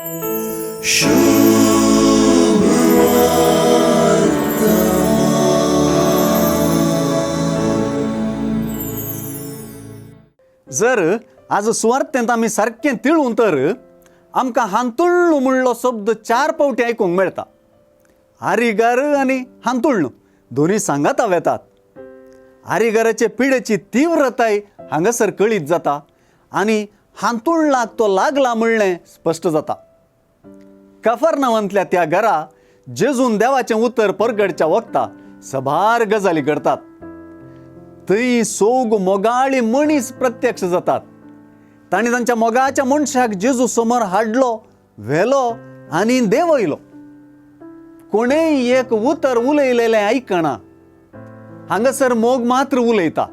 जर आज सुवार्थेंत आमी सारकें तिळून तर आमकां हांतुळ्ळू म्हणलो शब्द चार पावटी आयकूंक मेळटा. आरिगार आनी हांतुळ्ळू दोनूय सांगाता वेतात. आरिगाराचे पिडेची तीव्रताय हांगासर कळीत जाता आनी हांतुळ्ळाक तो लागला म्हणलें स्पश्ट जाता. कफरनावांतल्या त्या घरा जेजून देवाचें उतर परगडच्या वखता सभार गजाली घडतात. थंय सोग मोगाळी मनीस प्रत्यक्ष जातात. तांणी तांच्या मोगाच्या मनशाक जेजू समोर हाडलो, व्हेलो आनी देंवयलो. कोणेय एक उतर उलयलेलें आयकना. हांगासर मोग मात्र उलयता.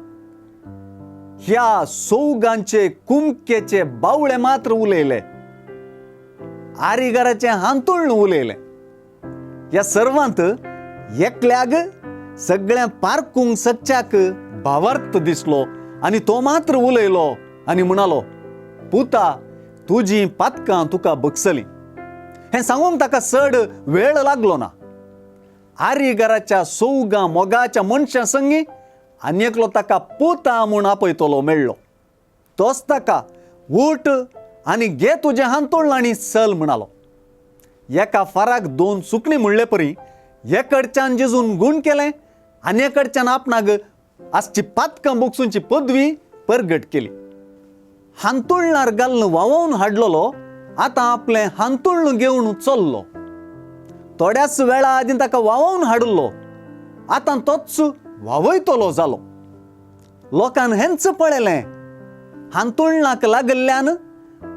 ह्या सोगांचे कुमकेचे बावळे मात्र उलयले, आरिगाराचें हांतुळण उलयलें. ह्या सर्वांत एकल्याग सगळ्या पारकूंक सच्चाक भावार्थ दिसलो आनी तो मात्र उलयलो आनी म्हणालो, पुता तुजी पातकां तुका बगसली. हें सांगूंक ताका चड वेळ लागलो ना. आरिगाराच्या सोगां मोगाच्या मनशां संगी आनी एकलो ताका पुता म्हूण आपयतलो मेळ्ळो. तोच ताका उठ आनी घे तुजें हांतुळण आनी चल म्हणालो. एका फाराक दोन सुकणी म्हणले परी एकडच्यान जेजून गूण केलें आनी एकडच्यान आपणाक आसची पातकां बोगसूंची पदवी परगट केली. हांतुळणार घालून व्हांवोवन हाडलेलो आतां आपलें हांतुळण घेवन चल्लो. थोड्याच वेळा आदीं ताका व्हांवोवन हाडिल्लो, आतां तोच व्हांवयतलो जालो. लोकान हेंच पळयलें, हांतुळणाक लागिल्ल्यान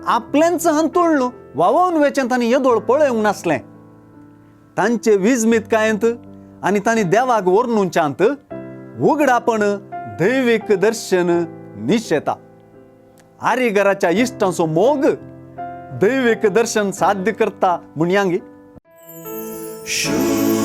आपलेंच हांतुळण व्हांवोवन वेचें तांणी येदोळ पळोवंक नासलें. तांचे विजमीतकायेंत आनी तांणी देवाक वर्णुच्यांत उगडापण दैवीक दर्शन निशेता. आरिगराच्या इश्टांचो मोग दैवीक दर्शन साध्य करता म्हणयांगी. शुभ.